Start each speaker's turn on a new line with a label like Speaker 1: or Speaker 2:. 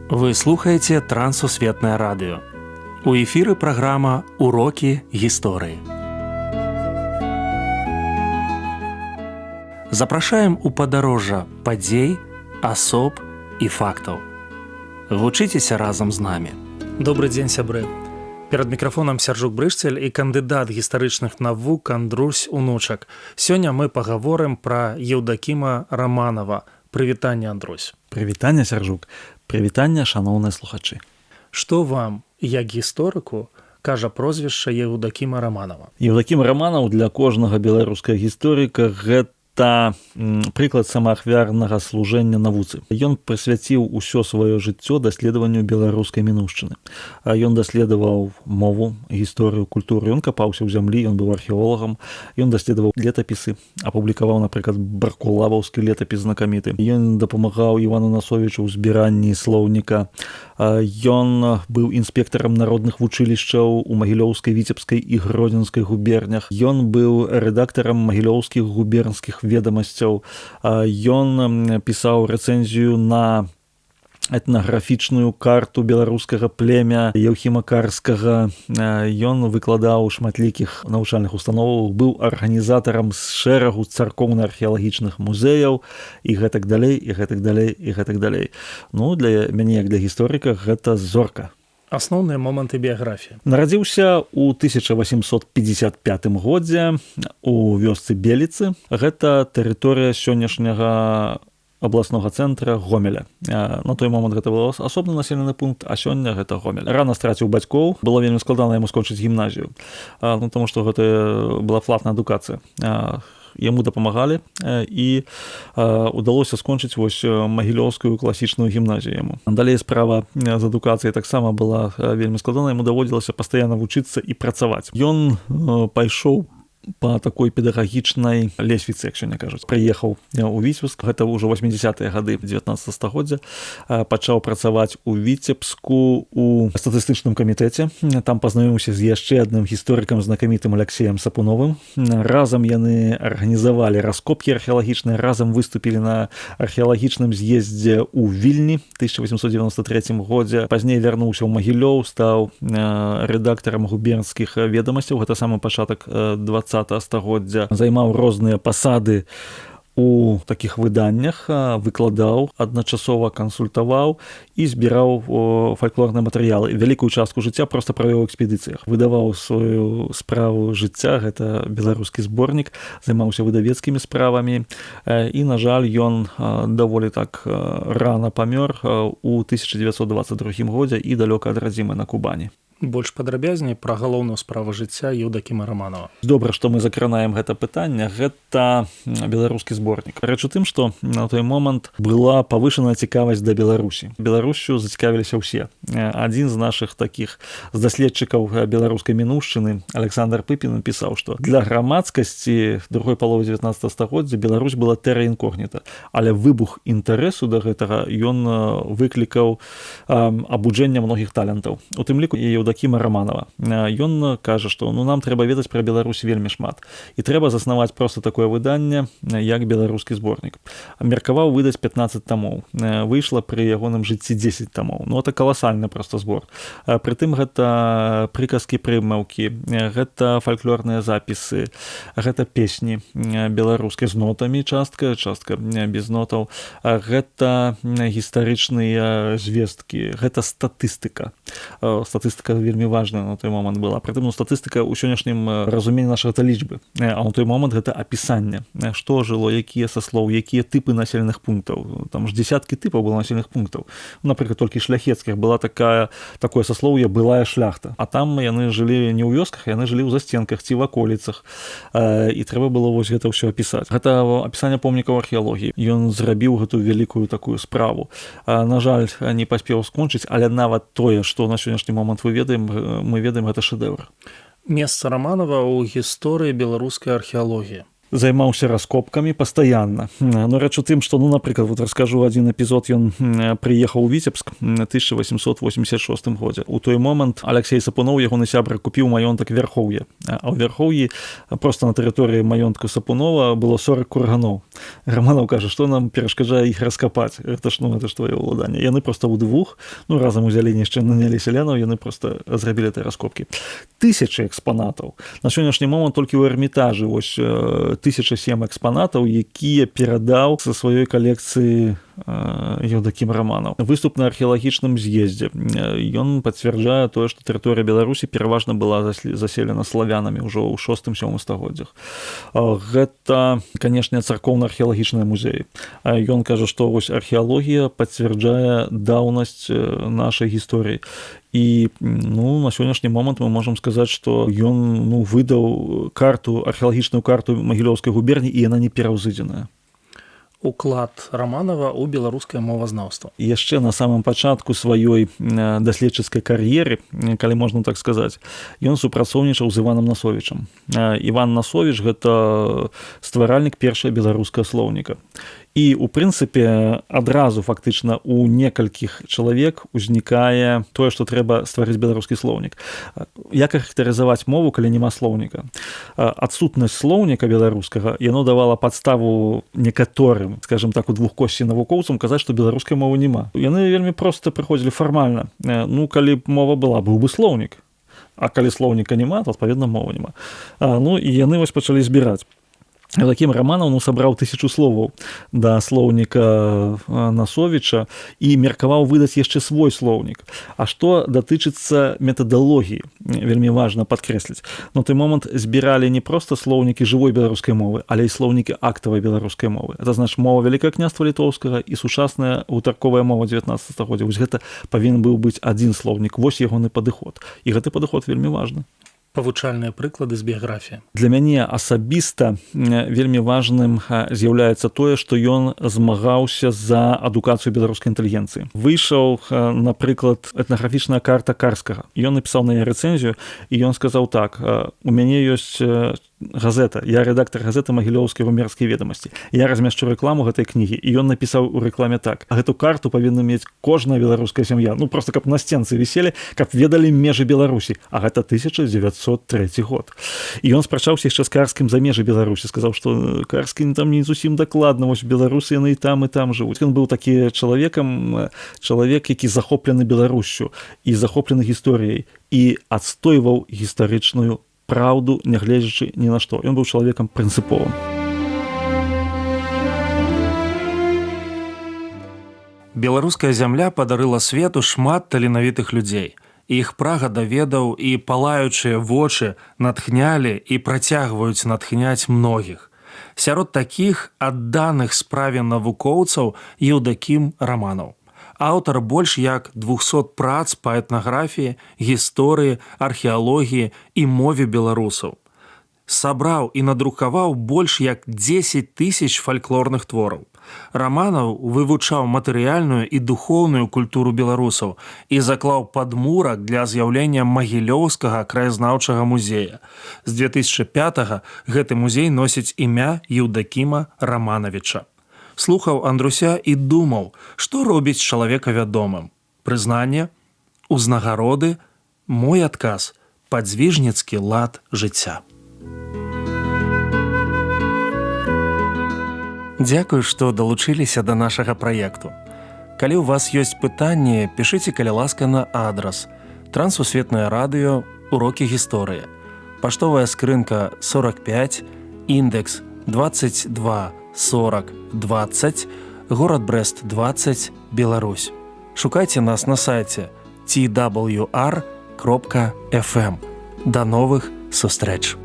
Speaker 1: Вы слухаеце Трансусветнае радыё. У эфіры праграма «Урокі гісторыі». Запрашаем у падарожжа падзей, асоб і фактаў. Вучыцеся разам з намі. Добры дзень, сябры. Перад мікрафонам Сяржук Брышцель і кандыдат гістарычных навук Андрусь Унучак. Сёння мы пагаворым пра Еўдакіма Раманова. Прывітанне, Андрусь.
Speaker 2: Прывітанне, Сяржук. Прывітанне, шаноўныя слухачы.
Speaker 1: Што вам, як гісторыку, кажа прозвішча Еўдакіма Раманова?
Speaker 2: Еўдакім Раманаў для кожнага беларускага гісторыка гэта прыклад самаахвярнага служэння навуцы. Ён прысвяціў усё сваё жыццё даследаванню беларускай мінуўшчыны. Ён даследаваў мову, гісторыю, культуру. Ён капаўся ў зямлі, ён быў археолагам, ён даследаваў летапісы, апублікаваў, напрыклад, баркулаваўскі летапіс знакаміты. Ён дапамагаў Івану Насовічу ў збіранні слоўніка. Ён быў інспектарам народных вучылішчаў у Магілёўскай, Віцебскай і Гродзенскай губернях. Ён быў рэдактарам магілёўскіх губернскіх ведамасцяў. Ён пісаў рэцэнзію на этнаграфічную карту беларускага племя Еўхіма Карскага. Ён выкладаў у шматлікіх навучальных установах, быў арганізатарам шэрагу царкоўна-археалагічных музеяў і гэтак далей, і гэтак далей, і гэтак далей. Ну, для мяне, як для гісторыка, гэта зорка.
Speaker 1: Асноўныя моманты біяграфіі.
Speaker 2: Нарадзіўся ў 1855 годзе у вёсцы Беліцы. Гэта тэрыторыя сённяшняга абласнога цэнтра Гомеля. На той момант гэта быў асобны населены пункт, а сёння гэта Гомель. Рана страціў бацькоў, было вельмі складана яму скончыць гімназію, ну, таму што гэта была платная адукацыя. Яму дапамагалі, і удалося скончыць вось магілёўскую класічную гімназію яму. Далей справа з адукацыяй таксама была вельмі складана, яму даводзілася пастаянна вучыцца і працаваць. Ён пайшоў по такой педагагічнай лесвіцы, як сёння кажуць. Прыехаў у Віцебск, гэта ўжо 80-е гады 19 стагоддзя, пачаў працаваць у Віцебску у статыстычным камітэце. Там пазнаёміўся з яшчэ адным гісторыкам, знакамітым Алексеем Сапуновым. Разам яны арганізавалі раскопкі археалагічныя, разам выступілі на археалагічным з'ездзе ў Вільні 1893 годзе. Пазней вярнуўся ў Магілёў, стаў рэдактарам губернскіх ведамасцяў, гэта самы пачатак 20 стагоддзя, займаў розныя пасады у такіх выданнях, выкладаў, адначасова кансультаваў і збіраў фальклорныя матэрыялы. Вялікую частку жыцця проста правёў у экспедыцыях. Выдаваў сваю справу жыцця, гэта беларускі зборнік, займаўся выдавецкімі справамі. І, на жаль, ён даволі так рана памёр у 1922 годзе і далёка ад радзімы, на Кубані.
Speaker 1: Больш падрабязней пра галоўную справу жыцця Еўдакіма Раманова.
Speaker 2: Добра, што мы закранаем гэта пытанне. Гэта беларускі зборнік. Рэч у тым, што на той момант была павышаная цікавасць да Беларусі. Беларусю зацікавіліся ўсе. Адзін з нашых такіх з даследчыкаў беларускай мінуўшчыны Александр Пыпін пісаў, што для грамадскасці другой паловы 19 стагоддзя Беларусь была тэра інкогніта, але выбух інтарэсу да гэтага ён выклікаў абуджэнне многіх талентаў, у тым ліку і Еўдакіма Раманова. Ён кажа, што ну, нам трэба ведаць пра Беларусь вельмі шмат і трэба заснаваць проста такое выданне, як беларускі зборнік. Меркаваў выдаць 15 тамоў. Выйшла пры ягоным жыцці 10 тамоў. Ну, это каласальны проста збор. Прытым гэта прыказкі, прымаўкі, гэта фальклорныя запісы, гэта песні беларускія з нотамі, частка без нотаў, гэта гістарычныя звесткі, гэта статыстыка. Статыстыка вельмі важная на той момант была. Прытым, ну, статыстыка ў сённяшнім разуменні наша гэта лічбы, а на той момант гэта апісанне, што жыло, якія саслоў, якія тыпы населеных пунктаў. Там ж десяткі тыпаў было населеных пунктаў. Напрыклад, толькі шляхецкіх была такое саслоўе былая шляхта, а там яны жылі не ў вёсках, яны жылі ў засценках ці в аколіцах, і трэба было вось гэта ўсё апісаць. Гэта апісанне помнікаў археалогіі. Ён зрабіў гэту вялікую такую справу. На жаль, не паспеў скончыць, але нават тое, што на сённяшні момант мы ведаем, гэта шэдэвр.
Speaker 1: Месца Раманова ў гісторыі беларускай археалогіі.
Speaker 2: Займаўся раскопкамі пастаянна. Но рэч у тым, што, ну, напрыклад, вот раскажу адзін эпізод: ён прыехаў у Віцебск 1886 годзе. У той момант Алексей Сапуноў, ягоны сябра, купіў маёнтак Вярхоўе, а ў Вярхоўі, просто на тэрыторыі маёнтку Сапунова, было 40 курганоў. Раманаў кажа: «Што нам перашкаджае іх раскапаць? Это ж, ну, это ж твоё ўладанне». Яны просто ўдвух, ну, разам узялі, яшчэ нанялі сялянаў, яны просто зрабілі этой раскопкі. Тысячи экспанатаў. На сённяшні момант толькі ў Эрмітажы вось 1007 экспанатаў, якія перадаў са сваёй калекцыі Еўдакім Раманаў. Выступ на археалагічным з'ездзе: ён пацвярджае тое, што тэрыторыя Беларусі пераважна была заселена славянамі ўжо ў 6-7 стагоддзях. Гэта, канешне, царкоўна-археалагічныя музеі. Ён кажа, што вось археалогія пацвярджае даўнасць нашай гісторыі. І, ну, на сённяшні момант мы можам сказаць, што ён, ну, выдаў карту, археалагічную карту Магілёўскай губерні, і яна не пераўзыдзеная.
Speaker 1: Уклад Раманова ў беларускае мовазнаўства.
Speaker 2: Яшчэ на самым пачатку сваёй даследчыцкай кар'еры, калі можна так сказаць, ён супрацоўнічаў з Іванам Насовічам. Іван Насовіч — гэта стваральнік першага беларускага слоўніка. І у прынцыпе адразу фактычна у некалькіх чалавек узнікае тое, што трэба стварыць беларускі слоўнік. Як характарызаваць мову, калі няма слоўніка? Адсутнасць слоўніка беларускага, яно давала падставу некаторым, скажем так, у двухкоссі навукоўцам казаць, што беларускай мовы няма. Яны вельмі проста прыходзілі фармальна: ну, калі б мова была, быў бы слоўнік, а калі слоўніка няма, то, адпаведна, мова няма. Ну і яны вось пачалі збіраць. Такім Раманаў, ну, сабраў 1000 словаў да слоўніка Насовіча і меркаваў выдаць яшчэ свой слоўнік. А што датычыцца метадалогіі, вельмі важна падкрэсліць: на той момант збіралі не проста слоўнікі жывой беларускай мовы, але і слоўнікі актавай беларускай мовы, это значит мова Вялікага Княства Літоўскага і сучасная гутарковая мова 19 стагоддзя. Вось гэта павінен быў быць адзін слоўнік. Вось ягоны падыход, і гэты падыход вельмі важны.
Speaker 1: Павучальныя прыклады з біяграфіі.
Speaker 2: Для мяне асабіста вельмі важным з'яўляецца тое, што ён змагаўся за адукацыю беларускай інтэлігенцыі. Выйшаў, напрыклад, этнаграфічная карта Карскага. Ён напісаў на яе рэцэнзію, і ён сказаў так: «У мяне ёсць газета, я рэдактор газеты «Магілёўскія губернскія ведомости», я размяшчу рэкламу гэтай кнігі». І ён напісаў у рэкламе так: «Гэту карту павінна мець кожная беларуская сям'я, ну, просто каб на сценцы віселі, каб ведалі межы Беларусі». А гэта 1903 год. І ён спрачаўся яшчэ з Карскім за межы Беларусі, сказаў, што Карскі там не зусім дакладна, вось беларусы, яны і там жывуць. Ён быў такі чалавекам, чалавек, які захоплены Беларуссю і захоплены гісторыяй і адстойваў гістарычную праўду, нягледзячы ні на што. Ён быў чалавекам прынцыповым.
Speaker 1: Беларуская зямля падарыла свету шмат таленавітых людзей. Іх прага да ведаў і палаючыя вочы натхнялі і працягваюць натхняць многіх. Сярод такіх адданых справе навукоўцаў Еўдакім Раманаў. Аўтар больш як 200 прац па этнаграфіі, гісторыі, археалогіі і мове беларусаў. Сабраў і надрукаваў больш як 10 тысяч фальклорных твораў. Раманаў вывучаў матэрыяльную і духоўную культуру беларусаў і заклаў падмурак для з'яўлення Магілёўскага краязнаўчага музея. З 2005 гэты музей носіць імя Еўдакіма Раманавіча. Слухаў Андруся і думаў, што робіць чалавека вядомым. Прызнанне, узнагароды, мой адказ — падзвіжніцкі лад жыцця. Дзякуй, што далучыліся да нашага праекту. Калі ў вас ёсць пытанні, пішыце, калі ласка, на адрас: Трансусветнае радыё, «Урокі гісторыі». Паштовая скрынка 45, індекс 22 40 20, горад Брэст 20, Беларусь. Шукайце нас на сайце twr.fm. Да новых сустрэч.